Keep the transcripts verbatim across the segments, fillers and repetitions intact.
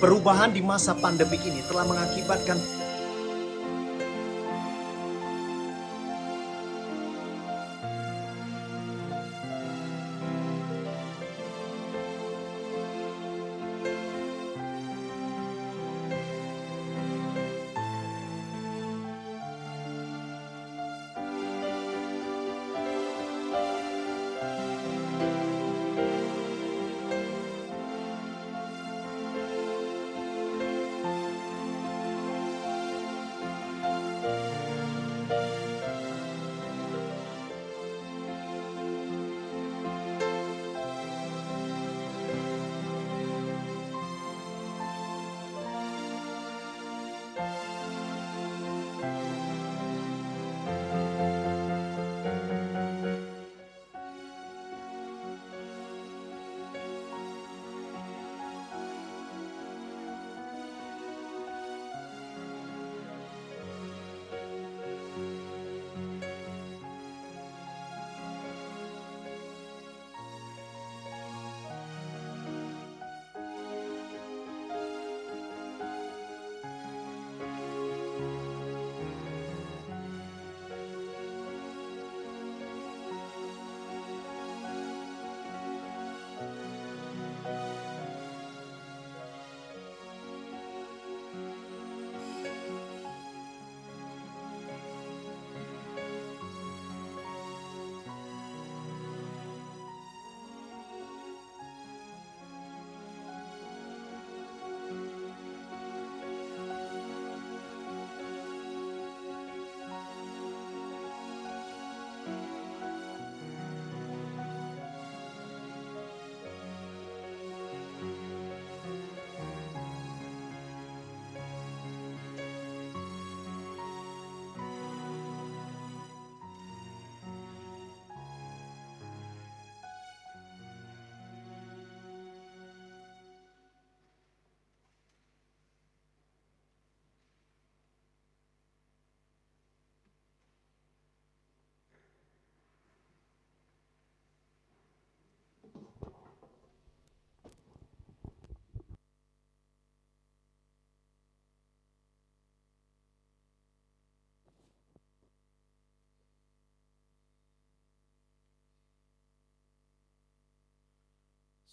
Perubahan di masa pandemik ini telah mengakibatkan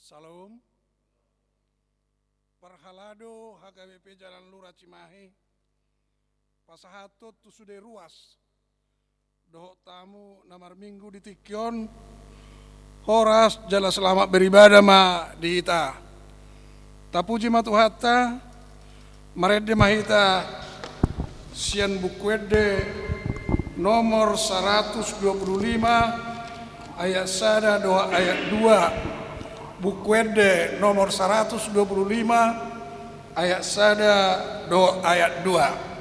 Syalom. Parhalado H K B P Jalan Lura Cimahi, pasahathon tu sude ruas dohot tamu na marminggu di tingki on, horas jala selamat beribadah ma di hita. Tapuji ma Tuhanta, marende ma hita sian Buku Ende nomor saratus dua pulu lima, ayat sada dohot ayat dua. Buku Ende nomor saratus dua pulu lima, ayat sada dohot ayat dua.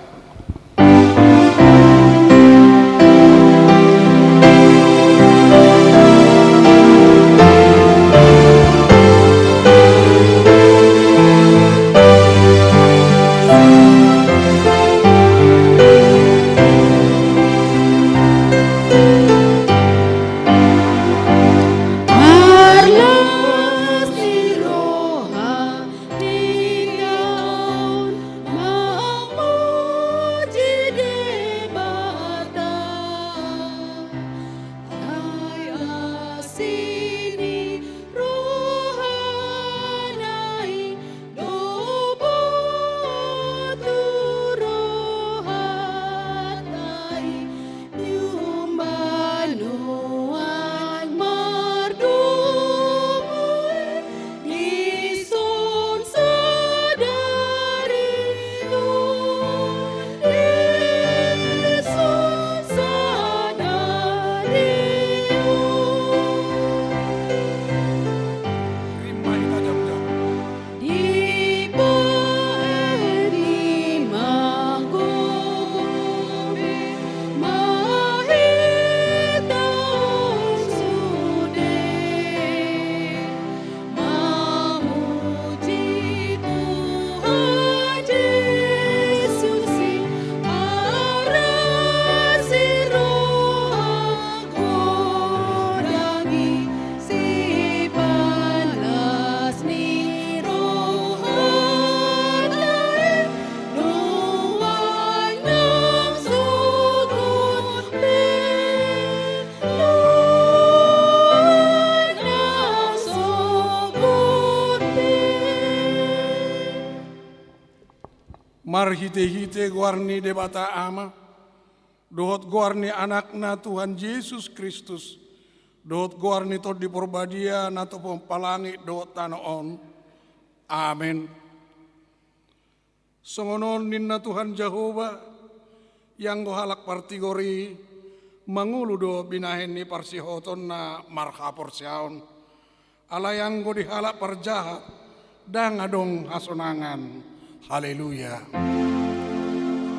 Marhite-hite goar ni Debata Ama, dohot goar ni Anakna Tuhan Jesus Kristus, dohot goar ni Tondi Porbadia na tumompa langit dohot tano on. Amen. Songon on ninna Tuhan Jahowa, ianggo halak partigor i mangolu do binahen ni parsihotonna marhaporseaon. Alai anggo di halak parjahat, ndang adong hasonangan. Haleluya.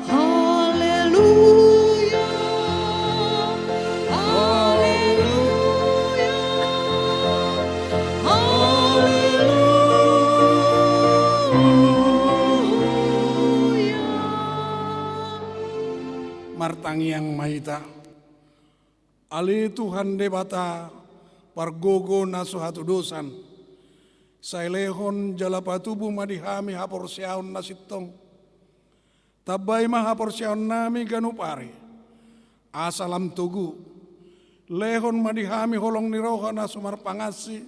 Haleluya. Haleluya. Haleluya. Martangiang ma hita. Ale Tuhan Debata, pargogo na so hatudosan, sai lehon jala patubu ma di hami haporseaon na sintong. Tambai ma haporseaonnami ganup ari, asa lam togu. Lehon ma di hami holong ni roha na so marpangansi,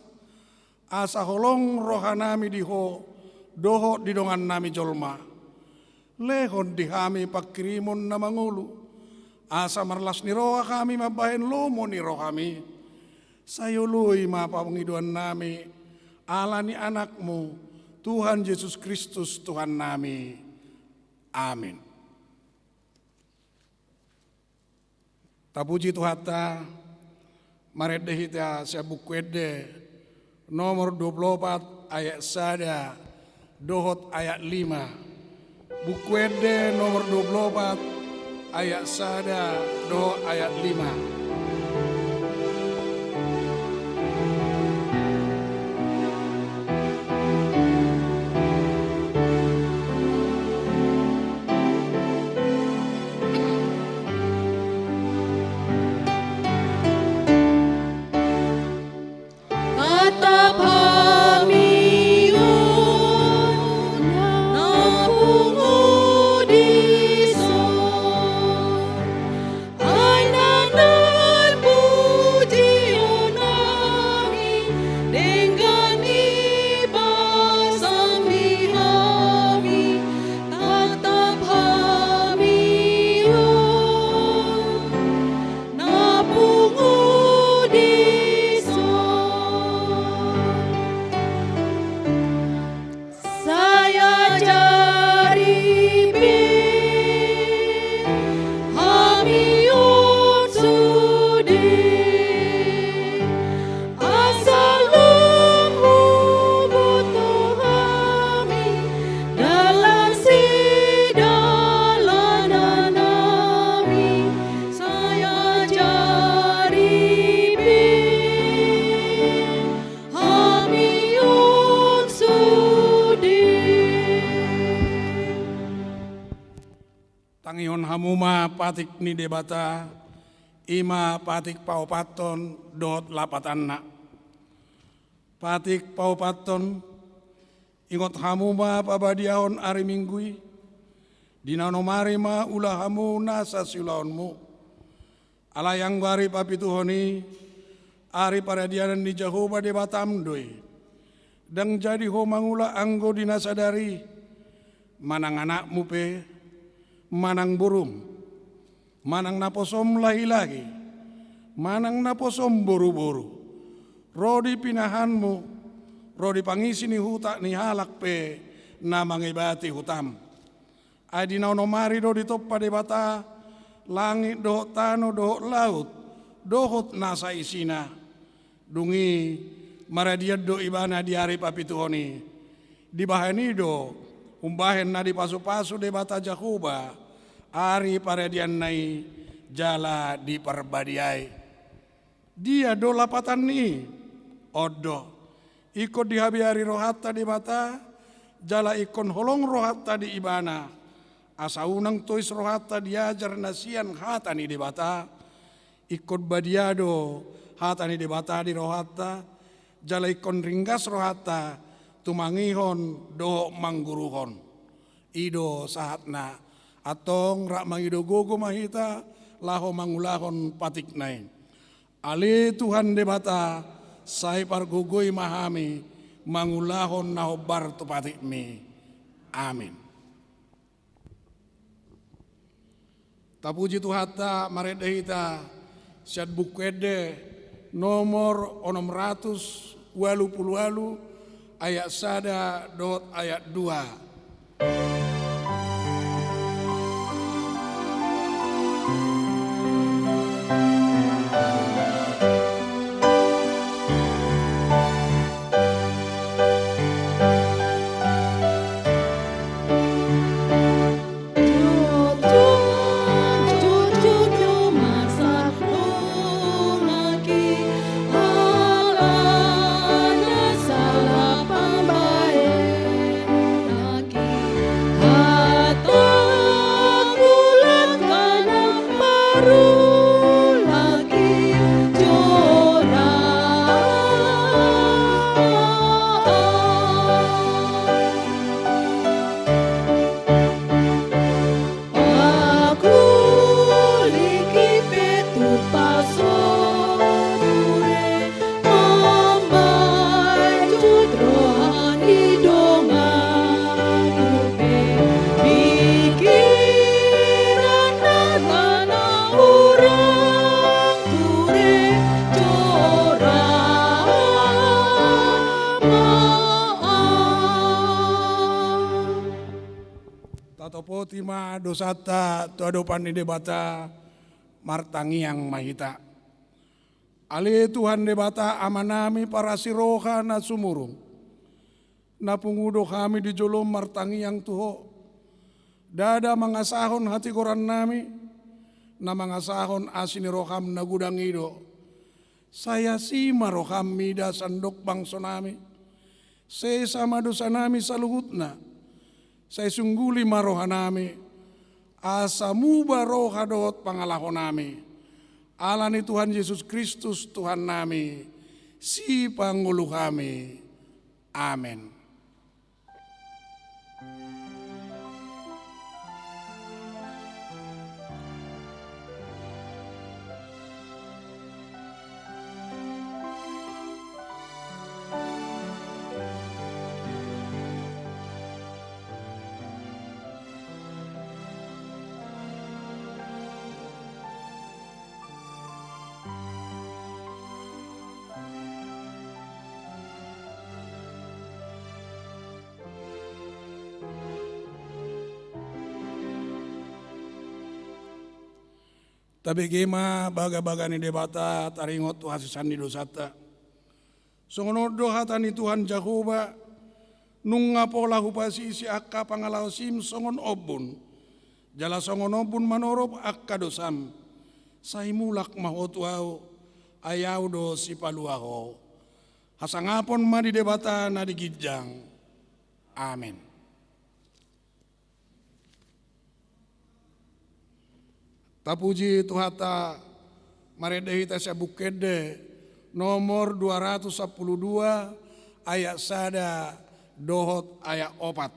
asa holong rohanami di Ho dohot di dongannami jolma. Lehon di hami pangkirimon na mangolu, asa marlas ni roha hami mambahen lomo ni rohami. Sai oloi ma pangidoannami, ala ni Anakmu, Tuhan Jesus Kristus Tuhannami. Amin. Tapuji Tuhanta, marende hita sian Buku Ende nomor dua pulu opat ayat sada dohot ayat lima. Buku Ende nomor dua pulu opat ayat sada dohot ayat lima. Tatap hami on na pungu dison. Ai naeng pujionnami denggan ni basam di hami, tatap hami on na pungu dison. Sai ajari pe hami on sude, asa lam huboto hami dalan sidalanannami. Sai ajari pe hami on sude. Tangihon hamu ma patik ni Debata, i ma patik paopathon dohot lapatanna. Patik paopathon. Ingot hamu ma pabadiahon ari Minggu i, di na onom ari ma ula hamu nasa siulaonmu. Alai anggo ari papituhon i, ari paradianan ni Jahowa Debatam do i. Ndang jadi ho mangula anggo di na sadari i, manang anakmu pe, manang borum, manang naposom lahilahi, manang naposom boruboru, ro di pinahanmu, ro di pangisi ni huta ni halak pe na mangebati hutam. Ai di na onom ari do ditompa Debata langit dohot tano dohot laut dohot nasa isina. Dung i maradian do ibana di ari papituhon i. Dibahen i do umbahen na dipasupasu Debata Jahowa ari paradianna i jala diparbadiai. Dia do lapatan ni i? On do. Ingkon dihabiari rohanta Debata, jala ingkon holong rohanta di Ibana. Asa unang tois rohanta diajar na sian hata ni Debata. Ingkon badia do hata ni Debata di rohanta, jala ingkon ringgas rohanta tumangihon dohot mangguruhon. I do sahatna. Antong rap mangido gogo ma hita laho mangulahon patikna i. Ale Tuhan Debata, sai pargogoi ma hami mangulahon na hombar tu patikmi. Amin. Tapuji Tuhanta, marende hita sian Buku Ende nomor onom ratus ualu pulu ualu, ayat sada dohot ayat dua. Tatopoti ma dosanta tu adopan ni Debata, martangiang ma hita. Ale Tuhan Debata Amanami parasi roha na sumurung, na pungu do hami di jolom martangiang tu Ho. Ndada mangasahon hatigorannami, na mangasahon asi ni roham na godang i do. Sai asi ma roham mida sandok bangsonami. Sesa ma dosanami saluhutna. Sai sungguli ma rohanami, asa muba roha dohot pangalahonami. Ala ni Tuhan Jesus Kristus Tuhannami, Sipangolu hami. Amen. Tabege ma bagabaga ni Debata taringot tu hasesaan ni dosanta. Songon on do hata ni Tuhan Jahowa: Nunga pola hupasisi angka pangalaosim songon ombun, jala songon ombun manorop angka dosam. Sai mulak ma ho tu Ahu, ai Ahu do Sipalua ho. Hasangapon ma di Debata na di ginjang. Amen. Tapuji Tuhanta, marende hita sian Buku Ende nomor dua ratus sampulu dua, ayat sada dohot ayat opat.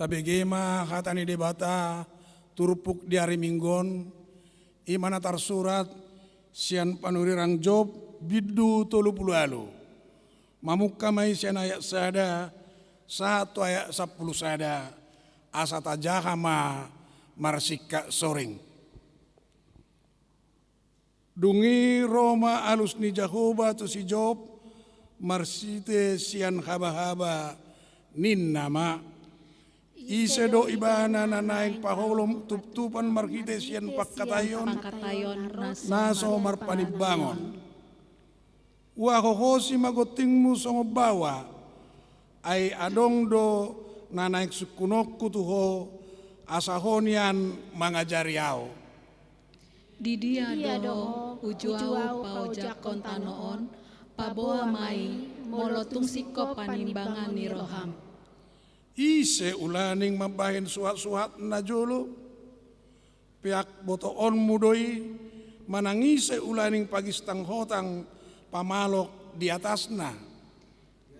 Tabege ma hata ni Debata turpuk di ari Minggu on, i ma na tarsurat sian panurirang Job bindu tolu pulu ualu. Mamungka ma i sian ayat sada sahat tu ayat sampulu sada, asa tajaha ma marsingkat soring. Dung i ro ma alus ni Jahowa tu si Job marhite sian habahaba, ninna ma: Ise do ibana na naeng paholom tuptupan marhite sian pangkataion na so marpanimbangon? Uahohosi ma gontingmu songon baoa, ai adong do na naeng sungkunonku tu ho, asa ho nian mangajari ahu. Di dia do ho, uju ahu paojakhon tano on? Paboa ma i, molo tung singkop panimbangan ni roham. Ise ulaning mambahen suhatsuhat na jolo? Peak botoonmu do i. Manang ise ulaning pagistang hotang pamalok di atasna?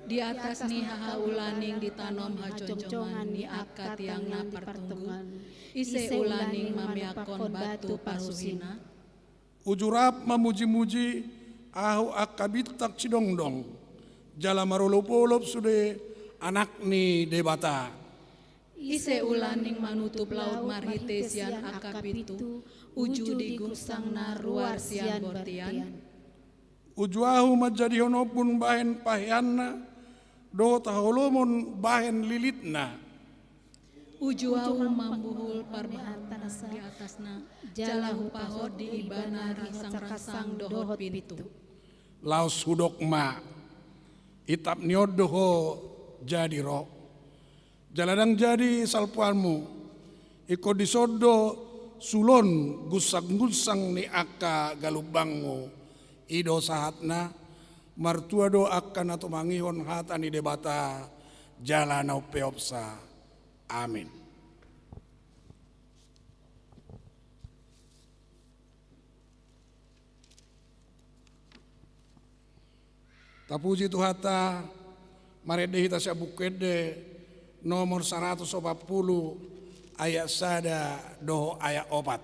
Di atas ni haha ulaning ditanom hajongjongan ni angka tiang na partunggun, ise ulaning mameakkon batu parhusina? Uju rap mamujimuji ahu angka bintang sidongdong, jala marolopolop sude anak ni Debata. Ise ulaning manutup laut marhite sian angka pintu, uju digungsangna ruar sian bontean? Uju ahu manjadihon ombun bahen paheanna, dohot haholomon bahen lilitna. Uju ahu mambuhul parbahanna di atasna, jala hupahot di ibana ringsangringsang dohot pintu. Laos hudok ma: Intap ni on do ho jadi ro, jala ndang jadi salpuanmu. Ingkon dison do sulon gunsanggunsang ni angka galumbangmu. I do sahatna. Martua do angka na tumangihon hata ni Debata jala na umpeopsa. Amin. Tapuji Tuhanta. Marende hita sian Buku Ende nomor saratus opat pulu, ayat sada dohot ayat opat.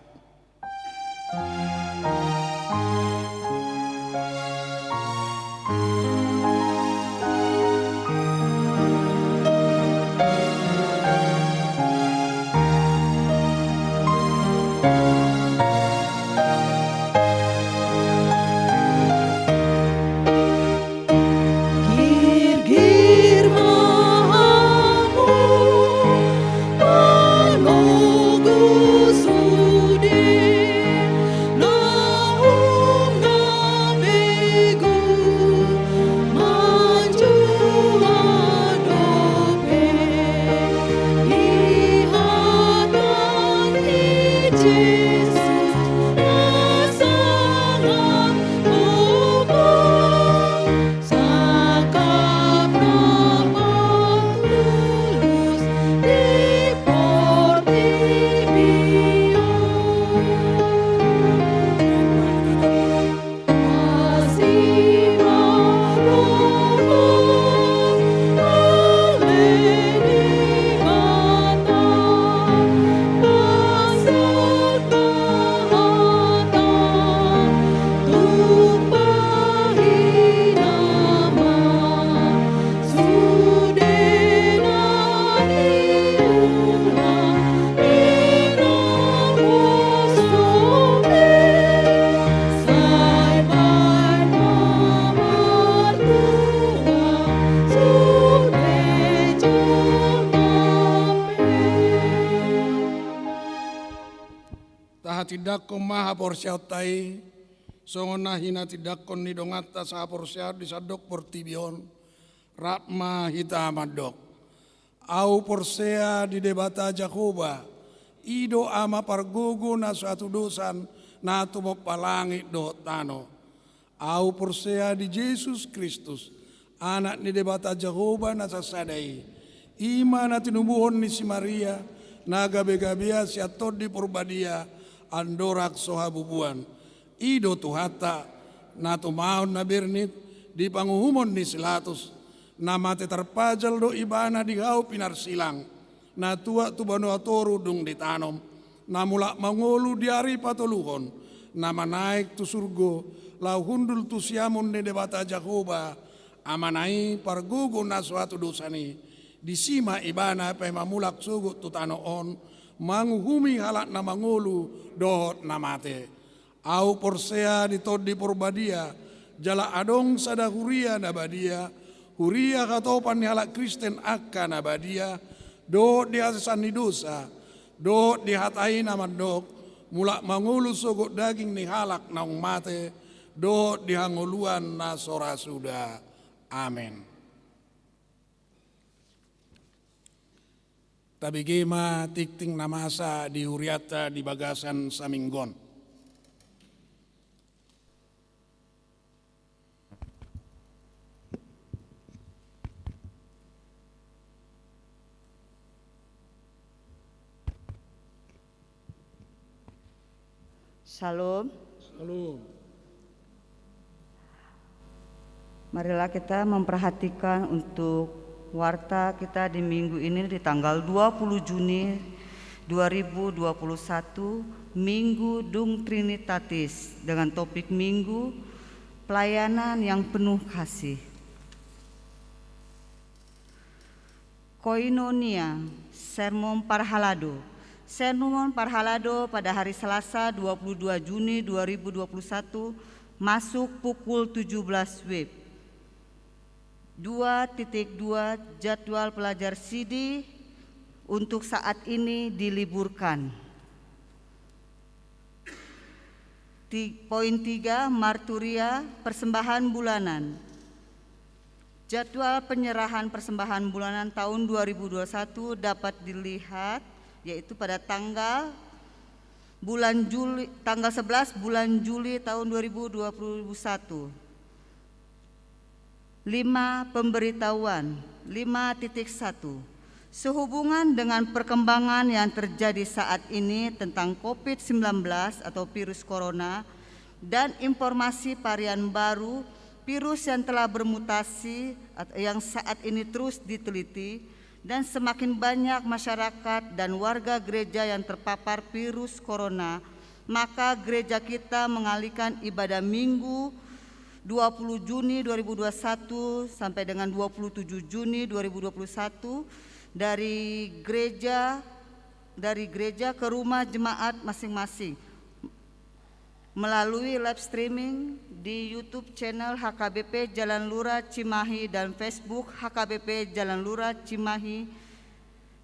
Tahatindangkon ma haporseaonta i songon na hinatindangkon ni donganta sahaporseaon di sandok portibi on. Rap ma hita mandok: Ahu porsea di Debata Jahowa, i do Ama pargogo na so hatudosan na tumompa langit dohot tano. Ahu porsea di Jesus Kristus, Anak ni Debata Jahowa na sasada i. I ma na tinubuhon ni si Maria, na gabegabean sian Tondi Porbadia, andorang so habubuan. I do Tuhanta, na tumaon na bernit di panguhumon ni si Latus, na mate tarpajal do ibana di hau pinarsilang. na tuat tu banua toru dung ditanom, na mulak mangolu di ari patoluhon, na manaek tu surgo, laho hundul tu siamun ni Debata Jahowa, Amana i, pargogo na so hatudosan i, disi ma Ibana paima mulak sogot tu tano on, manguhumi halak na mangolu dohot na mate. Ahu porsea di Tondi Porbadia, jala adong sada huria na badia, huria hatopan ni halak Kristen angka na badia, dohot di hasesaan ni dosa, dohot di hata i na mandok, mulak mangolu sogot daging ni halak naung mate, dohot di hangoluan na so ra suda. Amen. Tabege ma tingting na masa di hurianta di bagasan saminggu on. Shalom. Shalom. Marilah kita memperhatikan untuk warta kita di minggu ini, di tanggal dua puluh Juni dua ribu dua puluh satu, Minggu Dung Trinitatis, dengan topik minggu, pelayanan yang penuh kasih. Koinonia, sermon parhalado. Sermon parhalado pada hari Selasa, dua puluh dua Juni dua ribu dua puluh satu, masuk pukul tujuh belas W I B. Dua titik dua, jadwal pelajar sidi untuk saat ini diliburkan. Ti-, poin tiga, marturia, persembahan bulanan. Jadwal penyerahan persembahan bulanan tahun dua ribu dua puluh satu dapat dilihat, yaitu pada tanggal, bulan Juli, tanggal sebelas bulan Juli tahun dua ribu dua puluh satu. Lima, pemberitahuan. Lima titik satu. Sehubungan dengan perkembangan yang terjadi saat ini tentang covid sembilan belas atau virus corona dan informasi varian baru virus yang telah bermutasi at-, yang saat ini terus diteliti, dan semakin banyak masyarakat dan warga gereja yang terpapar virus corona, maka gereja kita mengalihkan ibadah Minggu dua puluh Juni dua ribu dua puluh satu sampai dengan dua puluh tujuh Juni dua ribu dua puluh satu dari gereja, dari gereja ke rumah jemaat masing-masing melalui live streaming di YouTube channel H K B P Jalan Lura Cimahi dan Facebook H K B P Jalan Lura Cimahi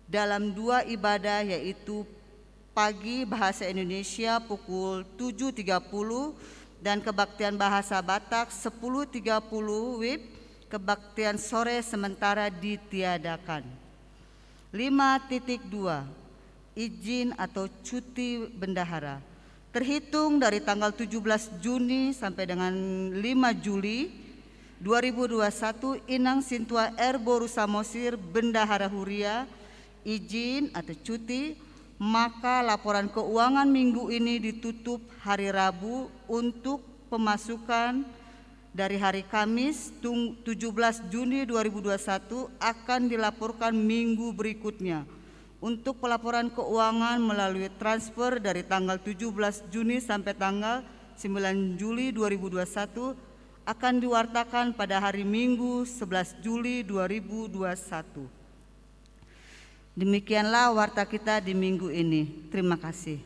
dalam dua ibadah, yaitu pagi bahasa Indonesia pukul tujuh tiga puluh dan kebaktian bahasa Batak sepuluh tiga puluh W I B, kebaktian sore sementara ditiadakan. Lima titik dua, izin atau cuti bendahara. Terhitung dari tanggal tujuh belas Juni sampai dengan lima Juli dua ribu dua puluh satu, Inang Sintua R Boru Samosir, Bendahara Huria, izin atau cuti, maka laporan keuangan minggu ini ditutup hari Rabu untuk pemasukan dari hari Kamis, tung-, tujuh belas Juni dua ribu dua puluh satu, akan dilaporkan minggu berikutnya. Untuk pelaporan keuangan melalui transfer dari tanggal tujuh belas Juni sampai tanggal sembilan Juli dua ribu dua puluh satu akan diwartakan pada hari Minggu, sebelas Juli dua ribu dua puluh satu. Demikianlah warta kita di minggu ini. Terima kasih.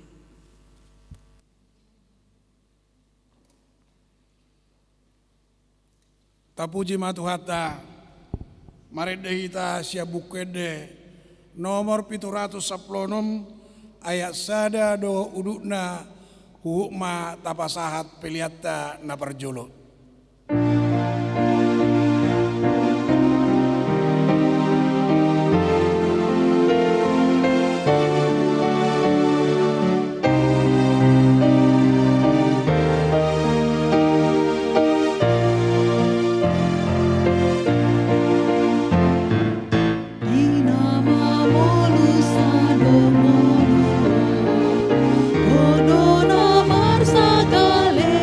Tapuji ma Tuhanta. Marende hita sian Buku Ende nomor pitu ratus sampulu onom, ayat sada dohot udutna, huhut ma tapasahat peleanta na parjolo. Di na mamolus adong moluan, Ho do na marsagale.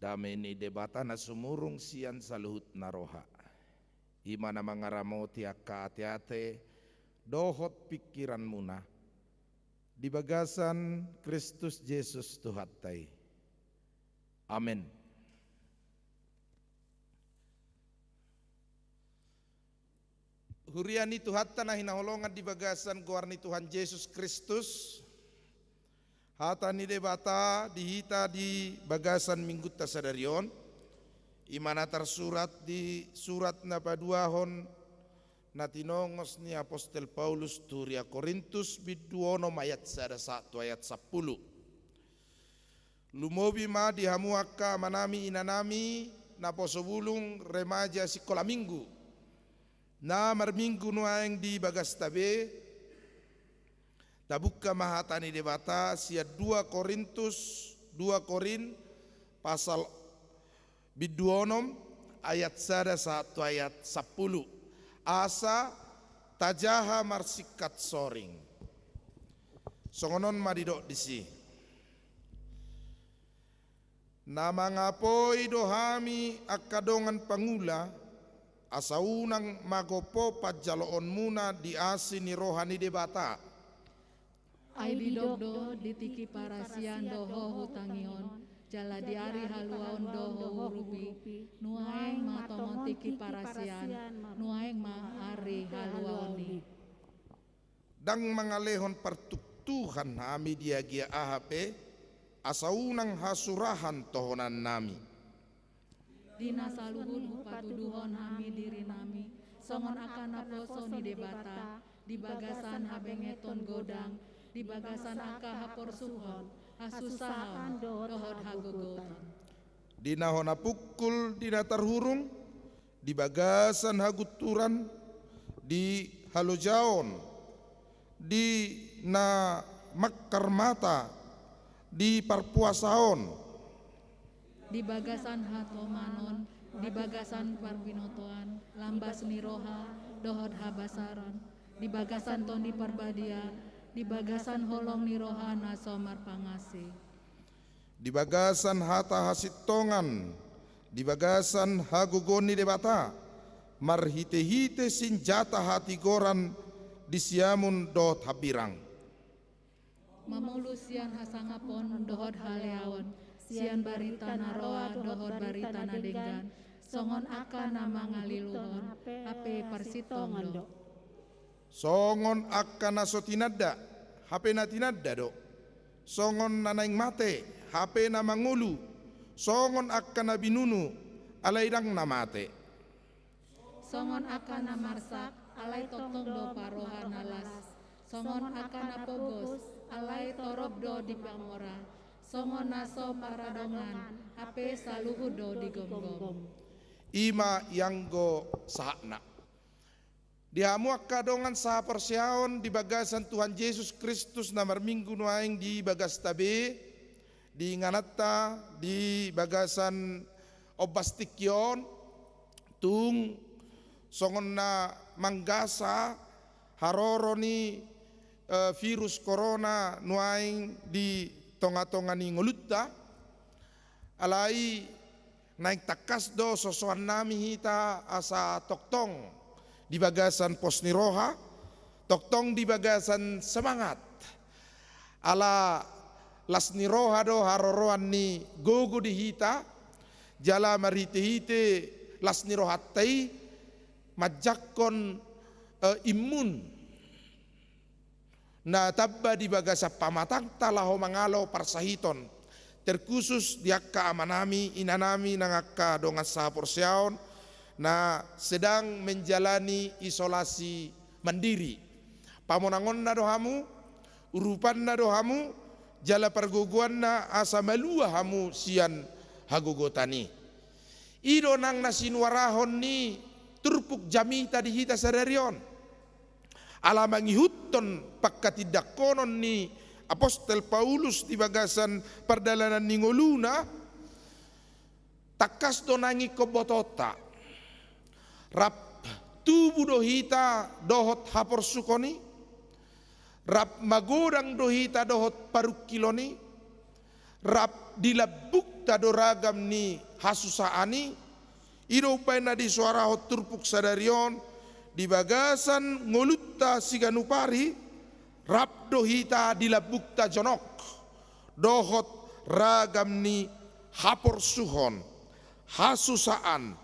Dame ni Debata na sumurung sian saluhut na roha, i ma na mangaramoti angka ateate dohot pingkiranmuna di bagasan Kristus Jesus Tuhanta i. Amen. Huria ni Tuhanta na hinaholongan di bagasan goar ni Tuhan Jesus Kristus, hata ni Debata di hita di bagasan Minggunta sadari on, i ma na tarsurat di surat na paduahon na tinongos ni Apostel Paulus tu huria Korintus, bindu onom ayat sada sahat tu ayat sampulu. Lumobi ma di hamu angka amanami inanami, naposo bulung, remaja, sikola minggu, na marminggu nuaeng di bagasta be. Tabuka ma hata ni Debata sian dua Korintus, dua Korin, pasal bindu onom ayat sada sahat tu ayat sampulu. Asa tajaha marsingkat soring. Songon on ma didok disi. Na mangapoi do hami angka dongan pangula, asa unang magompo panjaloonmuna di asi ni roha ni Debata. Ai didok do, di tingki parasian do ho hutangihon, jala di ari haluaon do ho huurupi. Nuaeng ma tongon tingki parasian, nuaeng ma ari haluaon i. Ndang mangalehon partuktuhan hami di agia aha pe, asa unang hasurahan tohonannami. Di na saluhut hupatuduhon hami dirinami, songon angka naposo ni Debata, di bagasan habengeton godang, di bagasan angka haporsuhon, hasusaan, dohot hagogotan. Di na hona pungkul, di na tarhurung, di bagasan hagunturan, di halojaon, di na mangkar mata, di parpuasaon. Di bagasan hatomanon, di bagasan parbinotoan, lambas ni roha, dohot habasaron, di bagasan Tondi Parbadia, di bagasan holong ni roha na so marpangasi. Di bagasan hata hasintongan, di bagasan hagogoon ni Debata, marhitehite sinjata hatigoran di siamun dohot hambirang. Mamolus sian hasangapon dohot haleaon, sian barita na roa dohot barita na denggan, songon angka na mangaliluhon hape parsintongan do. Songon angka na so tinanda, hape na tinanda do. Songon na naeng mate, hape na mangolu. Songon angka na binunu, alai ndang na mate. Songon angka na marsak, alai tongtong do parroha na las. Songon angka na pogos, alai torop do dipamora. Songon na so paradongan, hape saluhut do digomgom. I ma ianggo sahatna. Di hamu angka dongan sahaporseaon di bagasan Tuhan Jesus Kristus na marminggu nuaeng di bagasta be, di ingananta di bagasan ombas tingki on, tung songon na manggasa haroro ni, eh, virus corona nuaeng di tongatonga ni ngolunta, alai naeng tangkas do sosoannami hita asa tongtong di bagasan pos ni roha, tongtong di bagasan semangat. Ala las ni roha do haroroan ni gogo di hita, jala marhitehite las ni rohanta i manjangkon, eh, imun na tamba di bagasan pamatangta laho mangalo parsahiton, terkhusus di angka amanami, inanami nang angka dongan sahaporseaon na sedang menjalani isolasi mandiri. Pamonangonna do hamu, urupanna do hamu, jala pargogoanna asa malua hamu sian hagogotan i. I do nang na sinuarahon ni turpuk jamita di hita sadari on. Ala mangihuthon pangkatindanghonon ni apostel Paulus di bagasan pardalanan ni ngoluna, tangkas do nang ingkon botoonta. Rap tubu do hita dohot haporsukon i, rap magodang do hita dohot parungkilon i, Rap di lambungta do ragam ni hasusaan i, i do umbaen na disoarahon turpuk sadari on, di bagasan ngolunta siganup ari, rap do hita di lambungta jonok dohot ragam ni haporsuhon, hasusaan,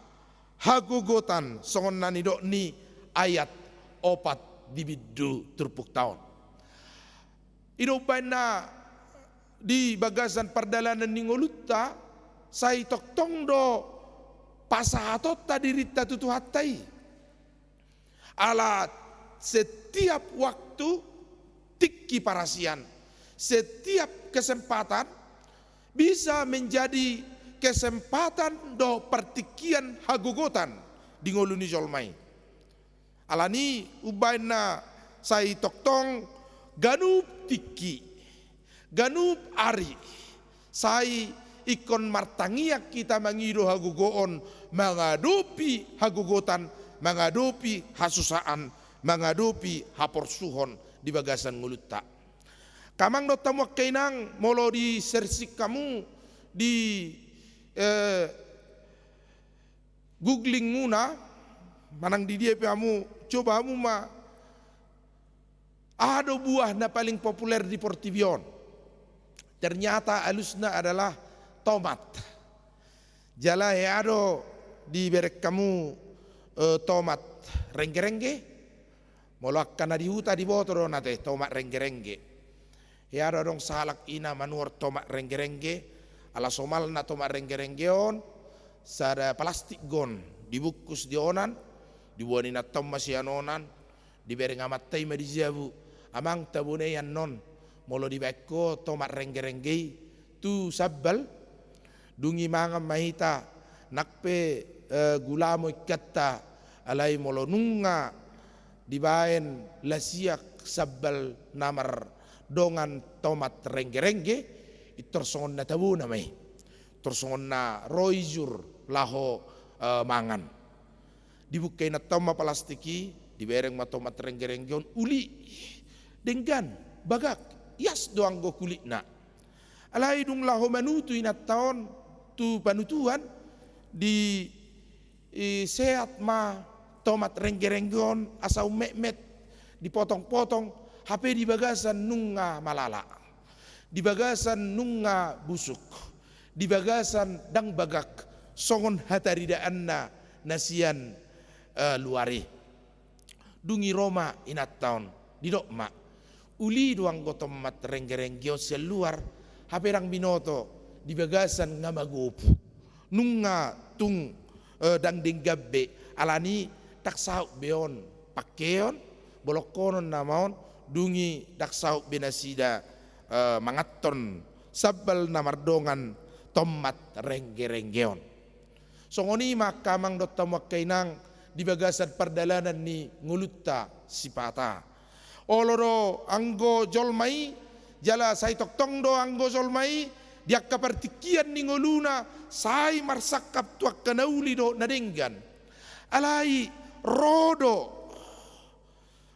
hagogotan, songon na nidok ni ayat opat di bindu turpukta on. I do umbaen na di bagasan pardalanan ni ngolunta, sai tongtong do pasahatonta dirinta tu Tuhanta i. Ala setiap waktu tingki parasian, setiap kesempatan bisa menjadi kesempatan dohot partingkian hagogotan di ngolu ni jolma i. Alani umbaen na sai tongtong ganup tingki, ganup ari, sai ingkon martangiang hita mangido hagogoon mangadopi hagogotan, mangadopi hasusaan, mangadopi haporsuhon di bagasan ngolunta. Angka amang dohot hamu angka inang, molo di searching hamu di, eh, googling muna, manang di dia pe hamu, coba hamu ma, aha do buah na paling populer di portibi on? Ternyata alusna adalah tomat. Jala hea do dibereng hamu, eh, tomat renggerengge. Molo angka na di huta diboto do na te tomat renggerengge. Hea do adong sahalak ina manuhor tomat renggerengge, ala somalna tomat renggerengge on, sada palastik gon, dibungkus di onan, diboan inanta on ma sian onan, dibereng amanta i ma di jabu, "Amang, tabo nai annon, molo dibaen ho tomat renggerengge i tu sambal, dung i mangan ma hita, nang pe, eh, gulamo ingkanta, alai molo nunga dibaen lasiak sambal na mardongan tomat renggerengge, pintor songon na tabona ma i, pintor songon na ro ijur laho, eh, mangan." Dibuka inanta on ma palastik i, dibereng ma tomat renggerengge on, uli, denggan, bagak, ias do anggo kulitna. Alai dung laho manutu inanta on tu panutuan, di, i, seat ma tomat renggerengge on asa ummetmet, dipotongpotong, hape di bagasan nunga malala, di bagasan nunga busuk, di bagasan ndang bagak songon hataridaanna na sian, eh, luar i. Dung i ro ma inanta on, didok ma, "Uli do anggo tomat renggerengge on sian luar, hape ndang binoto di bagasan nga magopu. Nunga tung, eh, ndang denggan be, alani ndang saut be on pangkeon, bolongkonon nama on, dung i ndang saut be nasida, eh, manganhon sambal na mardongan tomat renggerengge on." Songon i ma angka amang dohot hamu angka inang di bagasan pardalanan ni ngolunta sipata. Olo do anggo jolma i, jala sai tongtong do anggo jolma i, di angka partingkian ni ngoluna, sai marsangkap tu angka na uli dohot na denggan. Alai ro do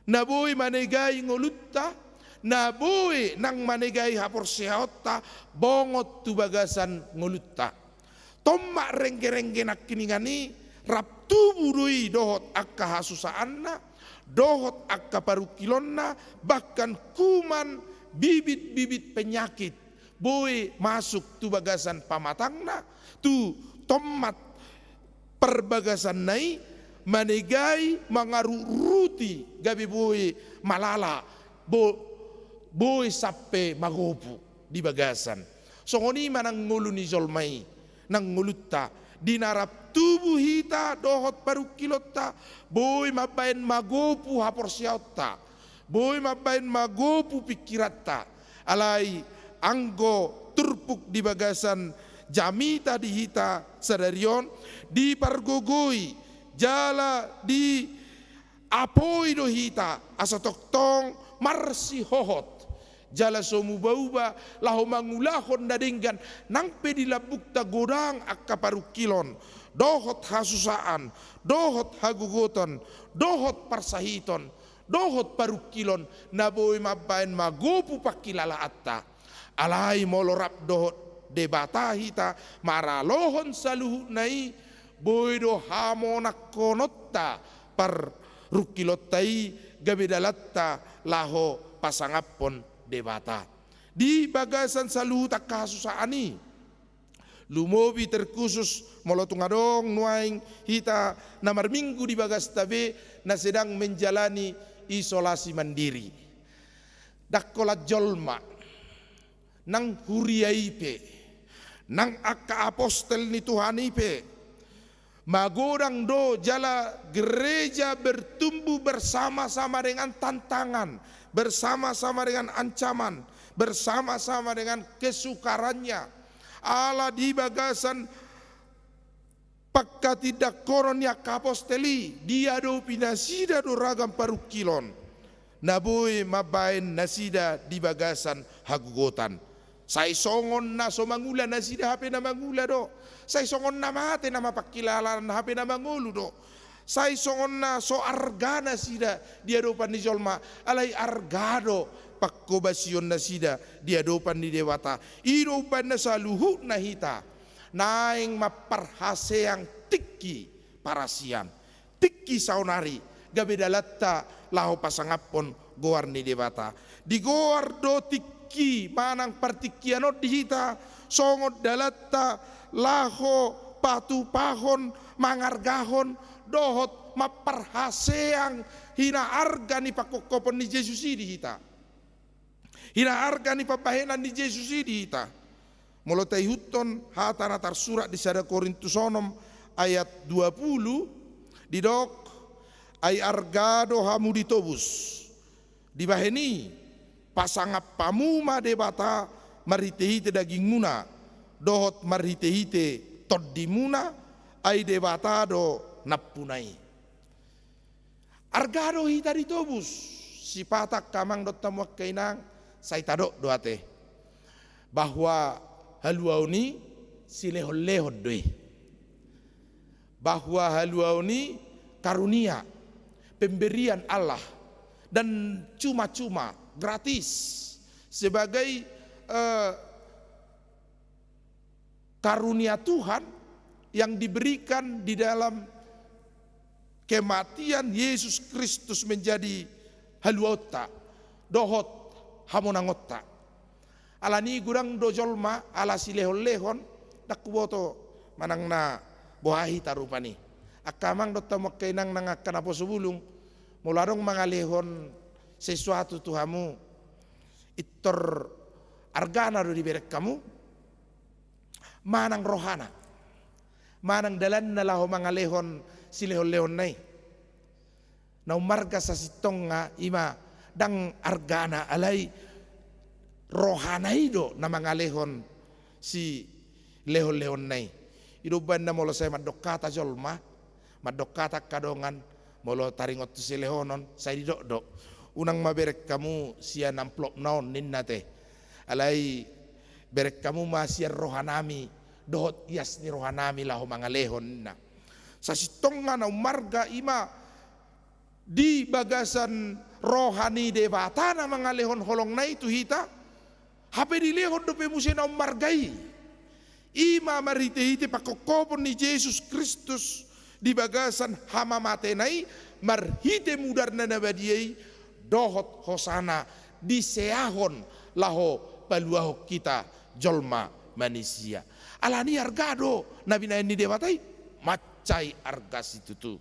na boi manegai ngolunta, na boi nang manegai haporseaonta, bongot tu bagasan ngolunta. Tomat renggerengge nangkiningan i, rap tubu do i dohot angka hasusaanna, dohot angka parungkilonna, bahkan kuman bibit-bibit penyakit boi masuk tu bagasan pamatangna, tu tomat parbagasanna i, manegai mangaruruti gabe boi malala, bo-, boi sampe magopu di bagasan. Songon i ma nang ngolu ni jolma i, nang ngolunta, di na rap tubu hita dohot parungkilonta, boi mambaen magopu haporseaonta, boi mambaen magopu pingkiranta. Alai anggo turpuk di bagasan jamita di hita sadari on, dipargogoi jala diapoi do hita asa tongtong marsihohot jala so muba-uba laho mangulahon na denggan, nang pe di lambungta godang angka parungkilon, dohot hasusaan, dohot hagogoton, dohot parsahiton, dohot parungkilon na boi mambaen magopu pangkilalaanta. Alai molo rap dohot Debata hita maralohon saluhutna i, boi do hamonangkononta parrungkilonta i gabe dalanta laho pasangaphon Debata. Di bagasan saluhut angka hasusaan i, lumobi terkhusus molo tung adong nuaeng hita na marminggu di bagasta be na sedang menjalani isolasi mandiri. Ndang holan jolma, nang huria i pe, nang angka apostel ni Tuhan i pe, magodang do jala gereja bertumbuh bersama-sama dengan tantangan, bersama-sama dengan ancaman, bersama-sama dengan kesukarannya. Ala di bagasan pangkatindangkonon ni angka apostel i, diadopi nasida do ragam parungkilon na boi mambahen nasida di bagasan hagogotan. Sai songon na so mangula nasida hape na mangula do. Sai songon na mate na mapangkilalanan hape na mangolu do. Sai songon na so arga nasida di adopan ni jolma, alai arga do panghobasion nasida di adopan ni Debata. I do umbahen na saluhutna hita naeng mamparhaseang tingki parasian, tingki saonari, gabe dalanta laho pasangaphon goar ni Debata. Digoar do tingki manang partingkian on di hita songon dalanta laho patupahon, mangargahon dohot mamparhaseang hinaarga ni pangkophopon ni Jesus i di hita. Hinaarga ni pambahenan ni Jesus i di hita. Molo taihuthon hata na tarsurat di sada Korintus onom ayat dua pulu, didok, ai arga do hamu ditobus. Dibahen i, pasangap hamu ma Debata marhitehite dagingmuna dohot marhitehite tondimuna, ai Debata do nampuna i. Arga do hita ditobus. Sipata angka amang dohot hamu angka inang, sai tadok do ate bahwa haluaon i silehonlehon do i. Bahwa haluaon i karunia, pemberian Allah, dan cuma-cuma, gratis, sebagai, eh, karunia Tuhan yang diberikan di dalam kematian Yesus Kristus menjadi haluaonta dohot hamonangonta. Alani godang do jolma ala silehonlehon, ndang huboto manang na boha hita rupani. Angka amang dohot hamu angka inang nang angka naposo bulung, molo adong mangalehon sesuatu tu hamu, pintor argana do dibereng hamu, manang rohana, manang dalanna laho mangalehon silehonlehonna i. Na ummarga sasintongna i ma ndang argana, alai rohana i do na mangalehon silehonlehonna i. I do umbahen na molo sai mandok hata jolma, mandok hata angka dongan, molo taringot tu silehonon, sai didok do, unang ma bereng hamu sian amplopna on ninna te. Alai bereng hamu ma sian rohanami dohot ias ni rohanami laho mangalehon ninna. Sasintongna na ummarga i ma di bagasan roha ni Debata na mangalehon holongna i tu hita, hape dilehon dope muse na ummarga i. I ma marhitehite pangkophopon ni Jesus Kristus di bagasan hamamatena i, marhite mudarna na badia i, dohot hosana diseahon laho paluahon hita jolma manisia. Alani arga do na binahen ni Debata i, mansai arga situtu.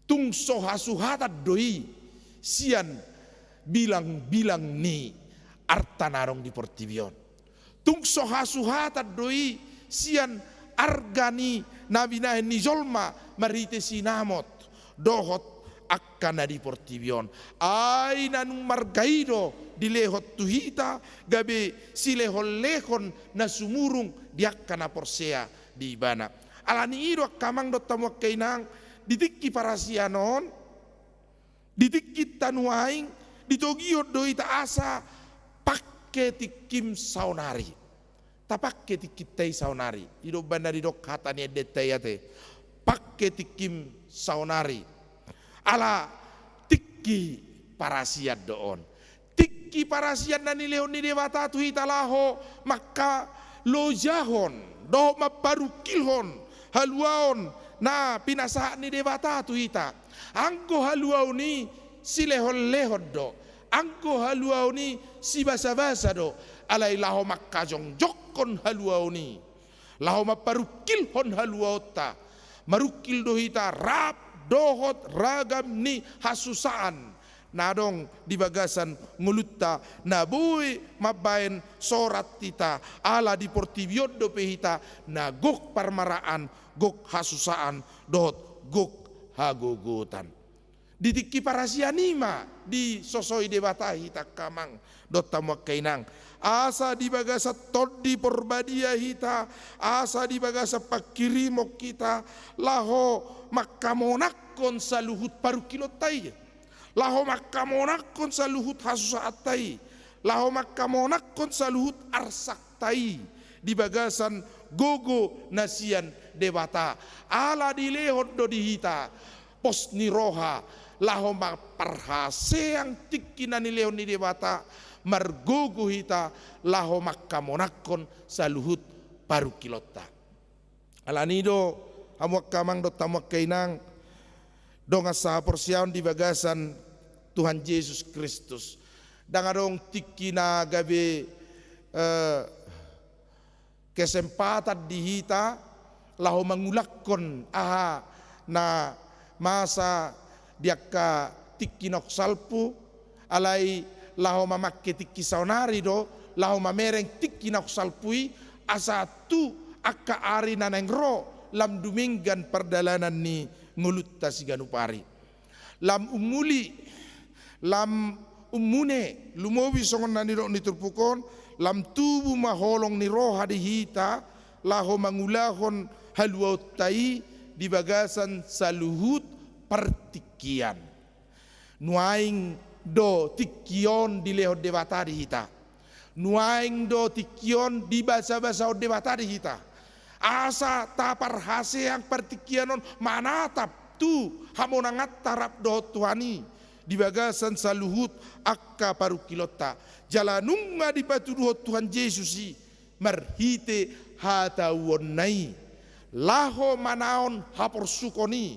Tung so hasuhatan do i sian bilangbilang ni arta na adong di portibi on. Tung so hasuhatan do i sian arga ni na binahen ni jolma marhite sinamot dohot angka na di portibi on. Ai na ummarga i do dilehon tu hita gabe silehonlehon na sumurung di angka na porsea di ibana. Alani i do angka amang dohot hamu angka inang, di tingki parasian on, di tingki tanuaeng, ditogihon do hita asa pangke tingkim saonari. Tapangke tingkinta i saonari. I do umbahen na didok hata ni endenta i ate, pangke tingkim saonari. Ala tingki parasian do on. Tingki parasian na nilehon ni Debata tu hita laho mangka-, mamparlojahon dohot mamparungkilhon haluaon na pinasahat ni Debata tu hita. Anggo haluaon i silehonlehon do, anggo haluaon i sibasabasa do, alai laho mangkajongjongkon haluaon i, laho mamparungkilhon haluaonta, marungkil do hita rap dohot ragam ni hasusaan na adong di bagasan ngolunta, na boi mambaen sorat hita, ala di portibi on dope hita na gok parmaraan, gok hasusaan dohot gok hagogotan. Di tingki parasian i ma disosoi Debata hita angka amang dohot hamu angka inang, asa di bagasan Tondi Porbadia hita, asa di bagasan panghirimon hita, laho mangkamonangkon saluhut parungkilonta i, laho mangkamonangkon saluhut hasusaanta i, laho mangkamonangkon saluhut arsakta i di bagasan gogo na sian Debata. Ala dilehon do di hita pos ni roha, laho mamparhaseang tingki na nilehon ni Debata, margogo hita laho mangkamonangkon saluhut parungkilonta. Alani do, hamu angka amang dohot hamu angka inang, dongan sahaporseaon di bagasan Tuhan Jesus Kristus, ndang adong tingki na gabe, eh, kesempatan di hita laho mangulakkon aha na masa di angka tingki naung salpu, alai laho mamangke tingki saonari do, laho mamereng tingki naung salpu i, asa tu angka ari na naeng ro lam dumenggan pardalanan ni ngolunta siganup ari. Lam umuli, lam umune, lumobi songon na nidok ni turpuk on, lam tubu ma holong ni roha di hita, laho mangulahon haluaonta i di bagasan saluhut partingkian. Nuaeng do tingki on dilehon Debata di hita. Nuaeng do tingki on dibasabasahon Debata di hita. Asa taparhaseang partingkian on manatap tu hamonanganta rap dohot Tuhan i di bagasan saluhut angka parungkilonta. Jala nunga dipatuduhon Tuhan Jesus i marhite hatauonna i, laho manaon haporsukon i,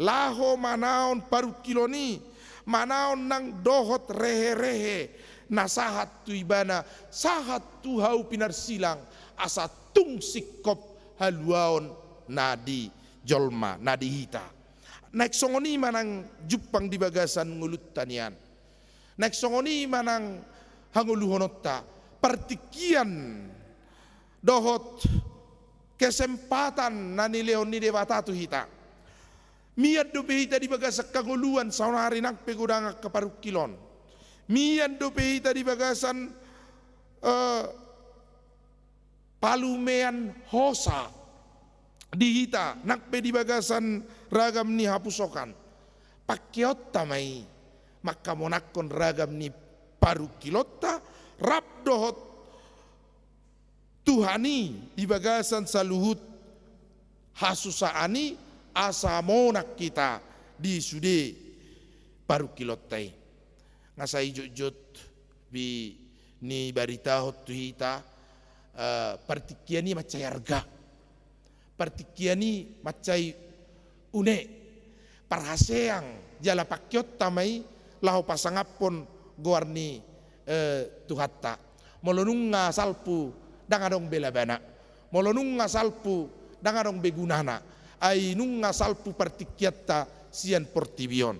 laho manaon parungkilon i, manaon nang dohot reherehe na sahat tu ibana, sahat tu hau pinarsilang, asa tung singkop haluaon na di jolma, na di hita. Naeng songon i ma nang jumpang di bagasan ngolunta nian. Naeng songon i ma nang hangoluhononta, partingkian dohot kesempatan na nilehon ni Debata tu hita. Mian dope hita di bagasan hangoluan saonari nang pe godang angka parungkilon. Mian dope hita di bagasan, eh, palumean hosa di hita, nang pe di bagasan ragam ni hapusokan. Pangkeonta ma i mangkamonangkon ragam ni parungkilonta rap dohot Tuhan i di bagasan saluhut hasusaan i, asa monang hita di sude parungkilonta i. Nga sai jotjot bi nibaritahon tu hita, eh, partingkian i mansai arga. Partingkian i mansai une, parhaseang jala pangkeonta ma i laho pasangaphon goar ni, eh, Tuhanta. Molo nunga salpu ndang adong be labana. Molo nunga salpu ndang adong be gunana. Ai nunga salpu partingkianta sian portibi on.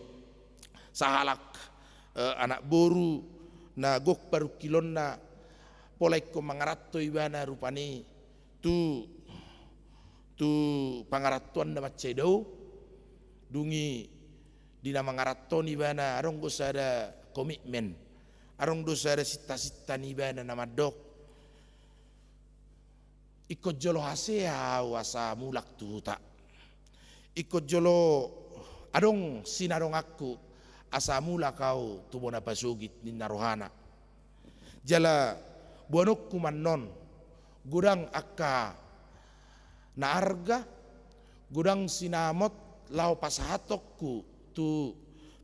Sahalak, eh, anak boru na gok parungkilonna, pola ingkon mangaranto ibana rupani tu, tu pangarantoan na mansai dao, dung i di na mangaranto on ibana adong do sada komitmen, adong do sada sinta-sinta ni ibana na mandok, ingkon jolo hasea au asa mulak tu huta. Ingkon jolo adong sinadonganku asa mulak au tu bona pasogit, ninna rohana. Jala boanonku ma annon godang angka na arga, godang sinamot laho pasahatonku tu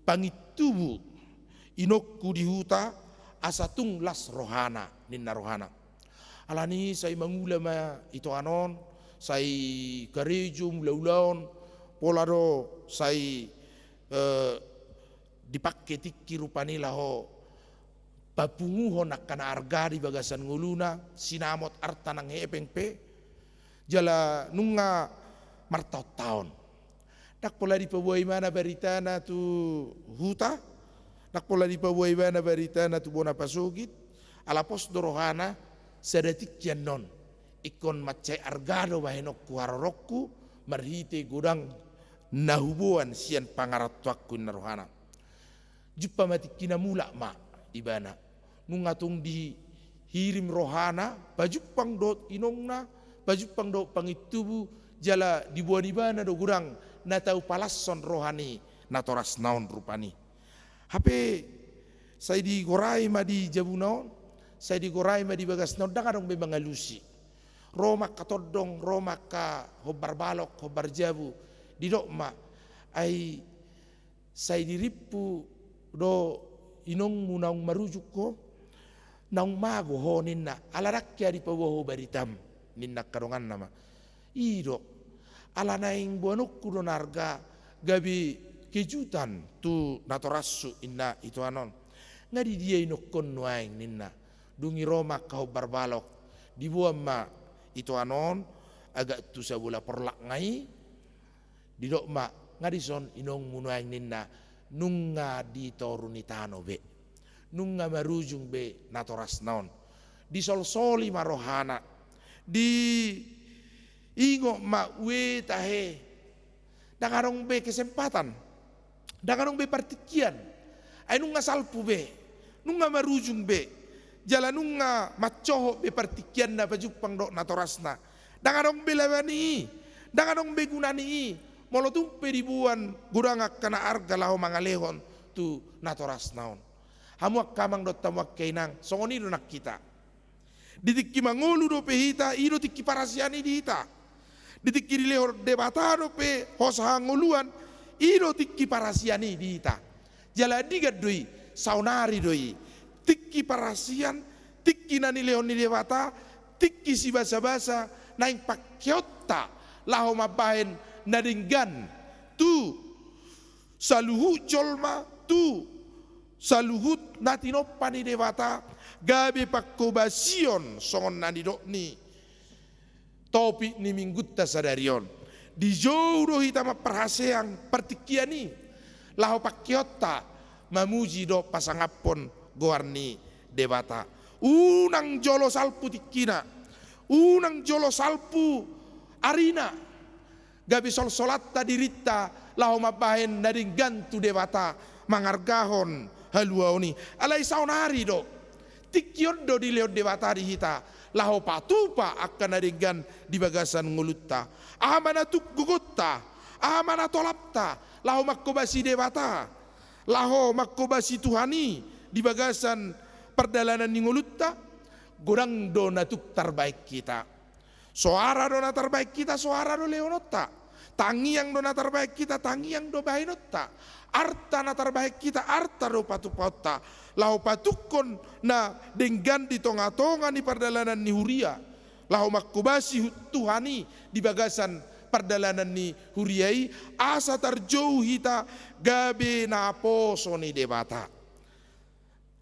pangintubu inongku di huta, asa tung las rohana, ninna rohana. Alani sai mangula ma itoan on, sai karejo mangula ulaon, pola do sai, eh, dipangke tingki rupani laho papunguhon angka na arga di bagasan ngoluna, sinamot arta nang hepeng pe, jala nunga martaon-taon. Ndang pola dipaboa ibana baritana tu huta, ndang pola dipaboa ibana baritana tu bona pasogit, ala pos do rohana sada tingki annon, ingkon mansai arga do bahenonku haroroku, marhite godang na huboan sian pangarantoanku, ninna rohana. Jumpa ma tingkina, mulak ma ibana. Nunga tung dihirim rohana, pajumpang dohot inongna, pajumpang dohot pangintubu, jala diboan ibana do godang na tau palashon roha ni natorasna on rupani. Hape sai digorai ma di jabuna on, sai digorai ma di bagasna on, ndang adong be mangalusi. Ro ma angka tondong, ro ma angka hombar balok, hombar jabu, didok ma, ai sai dirimpu do inongmu naung marujung ho, naung mago ho, ninna, ala ndang hea dipaboa ho baritam, ninna angka donganna ma. I do, ala naeng boanonku do na arga gabe kejutan tu natorashu, ninna itoan on. Nga di dia inongkon nuaeng, ninna. Dung i ro ma angka hombar balok, diboan ma itoan on agak tu sabola porlak nga i, didok ma, nga dison inongmu nuaeng, ninna, nunga di toru ni tano be. Nunga marujung be natorasna on. Disolsoli ma rohana. Diingot ma, ue tahe. Ndang adong be kesempatan. Ndang adong be partingkian. Ai nunga salpu be. Nunga marujung be. Jala nunga mansohot be partingkianna pajumpang dohot natorasna. Ndang adong be laba ni i, ndang adong be guna ni i, molo tung pe diboan godang angka na arga laho mangalehon tu natorasna on. Hamu angka amang dohot hamu angka inang, songon i do nang hita. Di tingki mangolu dope hita, i do tingki parasian i di hita. Di tingki dilehon Debata dope hosa hangoluan, i do tingki parasian i di hita. Jala dingkan do i, saonari do i. Tingki parasian, tingki na nilehon ni Debata, tingki sibasabasa, naeng pangkeonta laho mambahen na denggan tu saluhut jolma, tu saluhut na tinompa ni Debata, gabe panghobasion songon na nidok ni topik ni minggunta sadari on. Dijou do hita mamparhaseang partingkian i, laho pangkeonta mamuji dohot pasangaphon goar ni Debata. Unang jolo salpu tingkina, unang jolo salpu arina, gabe solsolanta dirinta laho mambahen na denggan tu Debata, mangargahon haluaon i. Alai saonari do, tingki on do dilehon Debata di hita, laho patupa angka na denggan di bagasan ngolunta. Aha ma na tuk gogonta, aha ma na tolapta, laho manghobasi Debata, laho manghobasi Tuhan i di bagasan pardalanan ni ngolunta, godang do na tuk tarbahen hita. Soara do na tarbahen hita, soara do lehononta. Tangiang do na tarbahen hita, tangiang do bahenonta. Arta na tarbahen hita, arta do patupaonta. Laho patukkon na denggan di tongatonga ni pardalanan ni huria. Laho manghobasi hu-, Tuhan i di bagasan pardalanan ni huria i, asa tarjou hita gabe naposo ni Debata.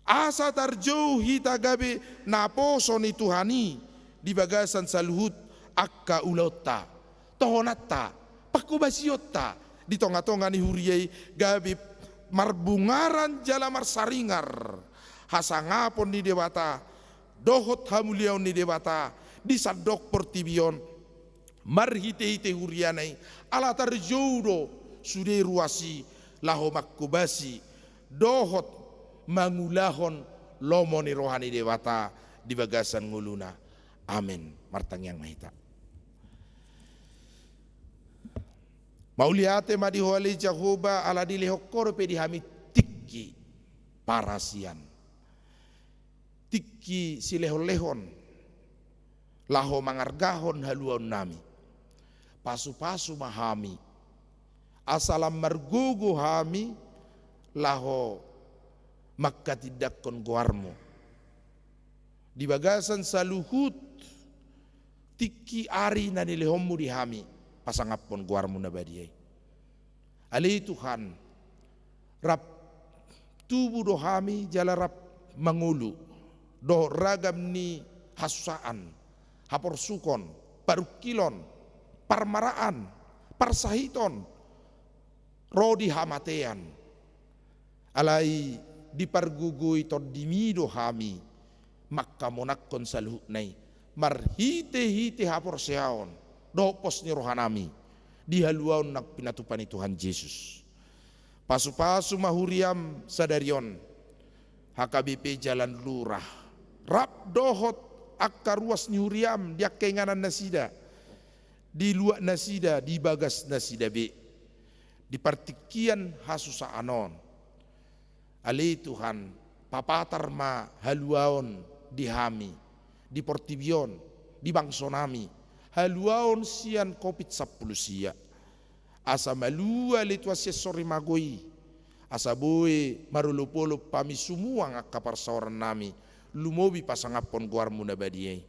Asa tarjou hita gabe naposo ni Tuhan i di bagasan saluhut angka ulaonta, tohonanta, panghobasionta di tongatonga ni huria i, gabe marbungaran jala marsaringar hasangapon ni Debata dohot hamuliaon ni Debata di sandok portibi on, marhitehite huriana i, ala tarjou do sude ruas i laho manghobasi dohot mangulahon lomo ni roha ni Debata di bagasan ngoluna. Amen. Martangiang ma hita. Mauliate ma di Ho ale Jahowa, ala dilehon Ho dope di hami tingki parasian, tingki silehonlehon laho mangargahon haluaonnami. Pasupasu ma hami, asa lam margogo hami laho manghatindanghon goarmu di bagasan saluhut tingki ari na nilehonmu di hami, pasangaphon goarmu na badia i. Ale Tuhan, rap tubu do hami jala rap mangolu dohot ragam ni hasusaan, haporsukon, parungkilon, parmaraan, parsahiton, ro di hamatean. Alai dipargogoi tondimi do hami mangkamonangkon saluhutna i marhitehite haporseaon dohot pos ni rohanami di haluaon nang pinatupa ni Tuhan Jesus. Pasupasu ma huriam sadari on, H K B P Jalan Lurah, rap dohot angka ruas ni huriam di angka inganan nasida, di luat nasida, di bagas nasida be, di partingkian hasusaan on. Ale Tuhan, papatar ma haluaon di hami, di portibi on, di bangsonami, haluaon sian Covid sampulu sia. Asa malua ale Tuhan sian sorimago i, asa boi marolopolop hami sumuang angka parsaorannami, lumobi pasangaphon goarmu na badia i.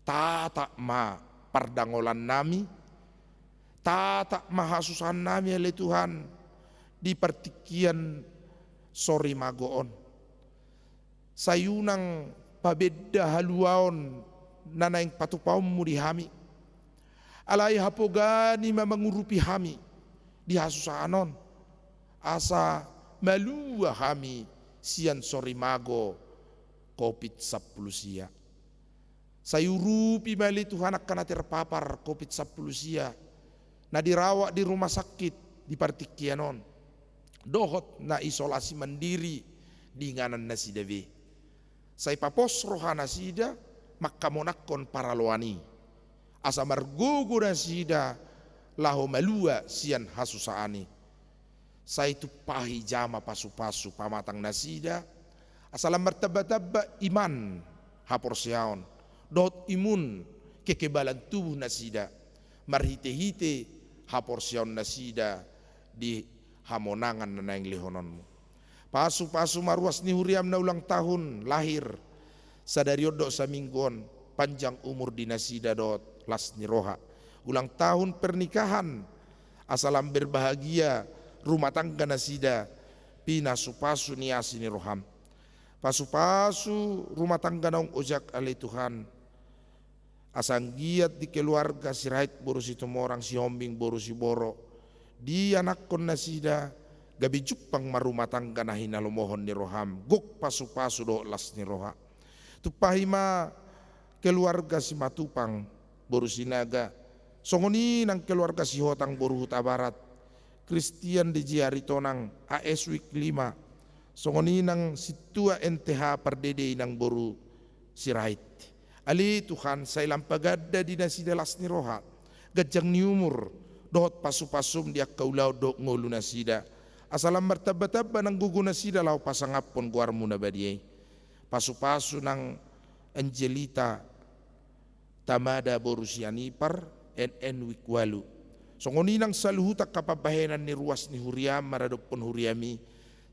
Tatap ma pardangolannami, tatap ma hasusahannami ale Tuhan di partingkian sorimago on. Sai unang pabenda haluaon na naeng patupaonmu di hami. Alai hapogani ma mangurupi hami di hasusaan on, asa malua hami sian sorimago Covid sampulu sia. Sai urupi ma ale Tuhan angka na terpapar Covid sampulu sia, na dirawat di rumah sakit di partingkian on, dohot na isolasi mandiri di inganan nasida be. Sai papos roha nasida mangkamonangkon paraloan i, asa margogo nasida laho malua sian hasusaan i. Sai tumpahi jama pasupasu pamatang nasida, asa lam martambatamba iman, haporseaon dohot imun, kekebalan tubuh nasida, marhitehite haporseaon nasida di hamonangan na naeng lehononmu. Pasupasu ma ruas ni huriam na ulang tahun lahir sadari on dohot saminggu on, panjang umur di nasida dohot las ni roha. Ulang tahun pernikahan, asa lam berbahagia rumah tangga nasida pinasupasu ni asi ni roham. Pasupasu rumah tangga naung ojak ale Tuhan, asa anggiat di keluarga Sirait boru Situmorang, Sihombing boru Siboro, dianakhon nasida, gabe jumpang ma rumah tangga na hinalomohon ni roham, gok pasupasu dohot las ni roha. Tumpahi ma keluarga Simatupang boru Sinaga, songon i nang keluarga Sihotang boru Hutabarat, Christian D J Aritonang, A S Wik lima, songon i nang Sintua N T H Pardede nang boru Sirait. Ale Tuhan, sai lam paganda di nasida las ni roha, ganjang ni umur, dohot pasupasum di angka ulaon dohot ngolu nasida, asa lam martambatamba nang gogo nasida laho pasangaphon goarmu na badia i. Pasupasu nang Angelita Tamada boru Sianipar, N N Wik ualu. Songon i nang saluhut angka pambahenan ni ruas ni huriam maradophon huriami,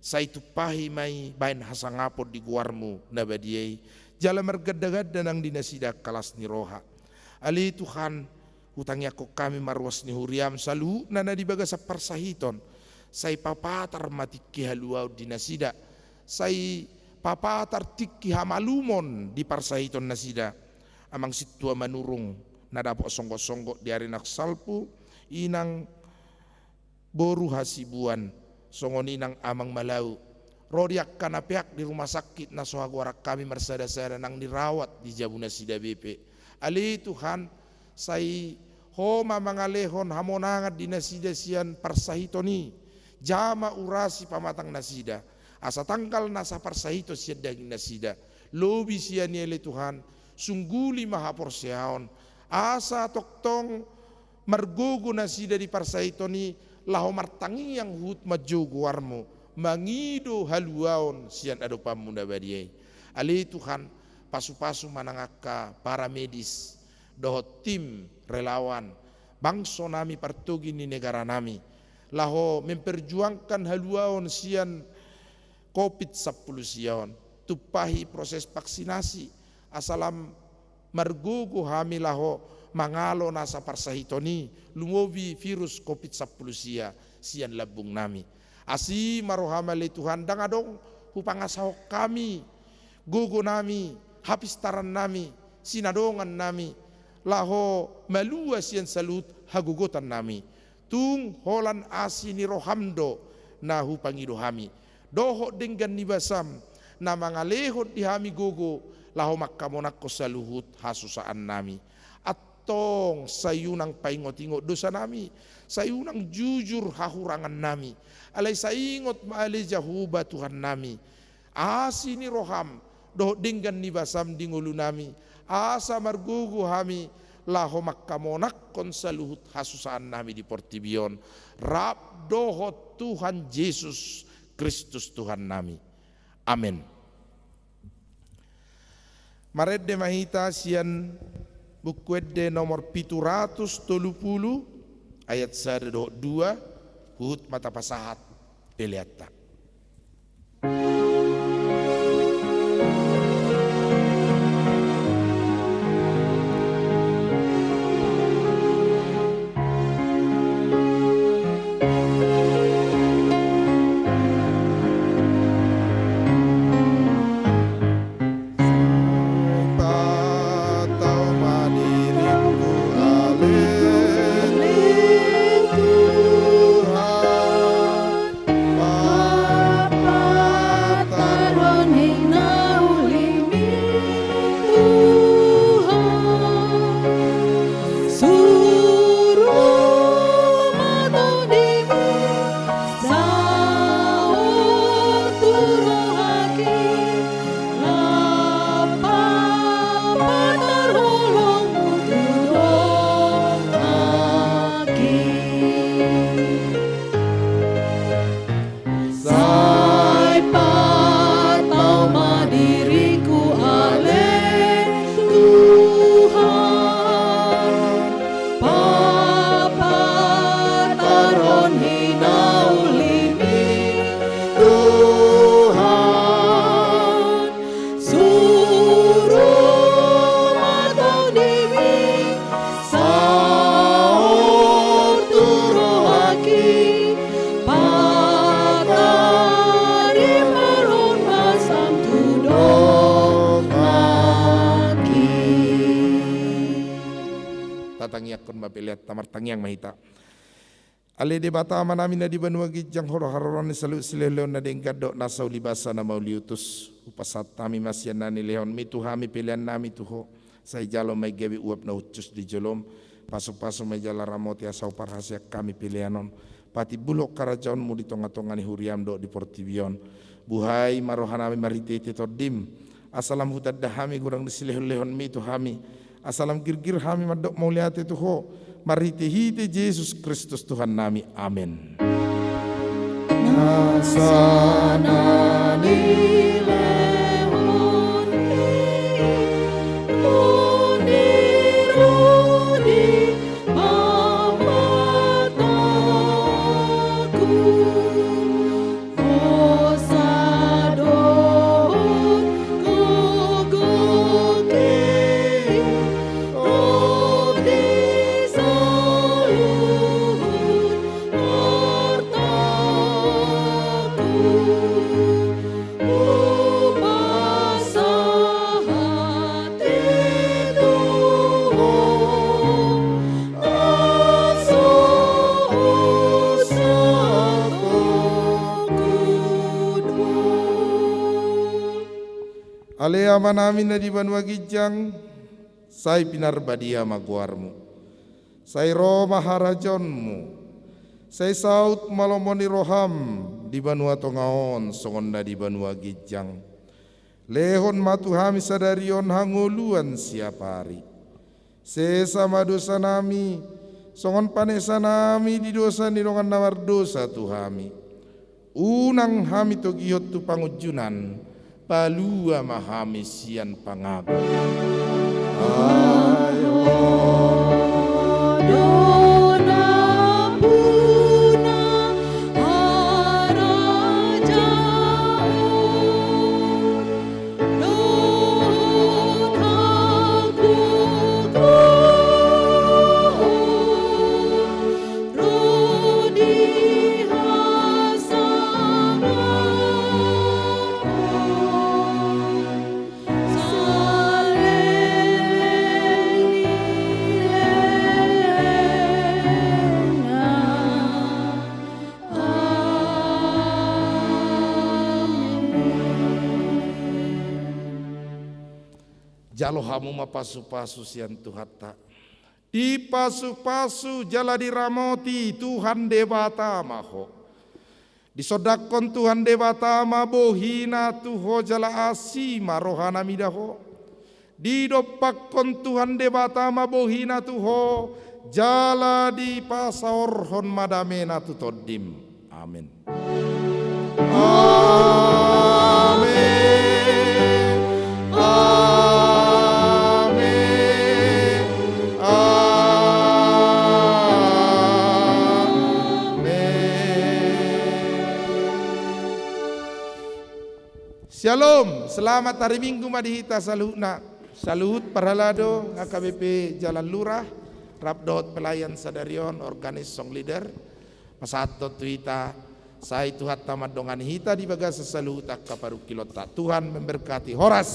sai tumpahi ma i bahen hasangapon di goarmu na badia i, jala margandaganda nang di nasida angka las ni roha. Ale Tuhan, hutangiangkon hami ma ruas ni huriam saluhutna na di bagasan parsahiton, sai papatar ma tingki haluaon di nasida, sai papatar tingki hamalumon di parsahiton nasida. Amang Sintua Manurung na dapot songgot-songgot di ari na salpu, inang boru Hasibuan, songon i nang amang Malau, ro di angka na peak di rumah sakit na so hagoaran hami marsada-sada nang dirawat di jabu nasida be pe. Ale Tuhan, sai Ho ma mangalehon hamonangan di nasida sian parsahiton i, jama urasi pamatang nasida, asa tanggal nasa parsahiton sian daging nasida, lobi sian i ale Tuhan, sungguli ma haporseaon, asa tongtong margogo nasida di parsahiton i, laho martangiang huhut manjou goarmu, mangido haluaon sian adopanmu na badia i. Ale Tuhan, pasupasu ma nang angka para medis, dohot tim relawan, bangso nami partogi ni negara nami, laho memperjuangkan haluaon sian Covid sampulu sia on, tumpahi proses vaksinasi, asa lam Margogo hami laho mangalo nasa parsahiton i, lumobi virus covid sampulu sia sian lambungnami. Asi ma roham ale Tuhan, ndang adong hupangasahon hami gogonami, hapistarannami, sinadongannami, laho malua sian saluhut hagogotannami. Tung holan asi ni roham do na hupangido hami, dohot denggan ni basam na mangalehon di hami gogo laho mangkamonangkon saluhut hasusaannami. Antong sai unang paingotingot dosanami, sai unang jujur hahurangannami. Alai sai ingot ma ale Jahowa Tuhannami, asi ni roham dohot denggan ni basam di ngolunami, asa margogo hami laho mangkamonangkon saluhut hasusaannami di portibi on, rap dohot Tuhan Jesus Kristus Tuhannami. Amen. Marende ma hita sian Buku Ende nomor pitu ratus tolu pulu, ayat sada dohot dua, huhut ma tapasahat peleanta. Papatarhon hinaulimi, Tuhan. Suru ma tondimi saut tu rohangki, rap patar holongmu tu donganki. Sai patau ma diringku ale Tuhan, papatarhon hinaulimi, Tuhan. Suru ma tondimi saut tu rohangki, patarhon basam tu donganki. Tatangiangkon ma peleanta, martangiang ma hita. Ale Debata Amanami na di banua ginjang, Ho do haroroan ni saluhut silehonlehon na denggan dohot nasa ulibasa na mauliutus. Hupasahat hami ma sian na nilehonmi tu hami peleannami tu Ho. Sai jalo ma i gabe uap na hushus di jolom. Pasupasu ma i jala ramoti asa huparhaseang hami pelean on patimbulhon harajaonmu di tongatonga ni huriam dohot di portibi on. Buhai ma rohanami marhitehite Tondim, asa lam hutanda hami godang ni silehonlehonmi tu hami, asa lam girgir hami mandok mauliate tu Ho, marhitehite Jesus Kristus Tuhannami. Amen. Nasa na nilehonmi, rodi, rodi ma mataku. Hosa dohot gogo, rodi saluhut artaku. Hupasahat i tu Ho, asa husahathon ho. Ale Amanami na di banua ginjang, sai pinarbadia ma goarmu. Sai ro ma harajaonmu. Sai saut ma lomo ni roham di banua tonga on songon na di banua ginjang. Lehon ma tu hami sadari on hangoluan siapari. Sesa ma dosanami, songon panesanami di dosa ni dongan na mardosa tu hami. Unang hami togihon tu pangunjunan, palua ma hami sian pangago. Ai Ho do nampuna harajaon, dohot Jalo hamu ma pasu-pasu sian Tuhanta. Dipasupasu jala diramoti Tuhan Debata ma ho. Disondangkon Tuhan Debata ma bohina tu ho jala asi ma rohana mida ho. Didompakkon Tuhan Debata ma bohina tu ho jala dipasaorhon ma damena tu tondim. Amen. Amen. Amen. Amen. Syalom, selamat hari Minggu ma di hita saluhutna. Saluhut parhalado H K B P Jalan Lurah, rap dohot pelayan sadari on, organis, song leader. Pasahathon tu hita, sai Tuhanta mandongani hita di bagasan saluhut angka parungkilonta. Tuhan memberkati. Horas.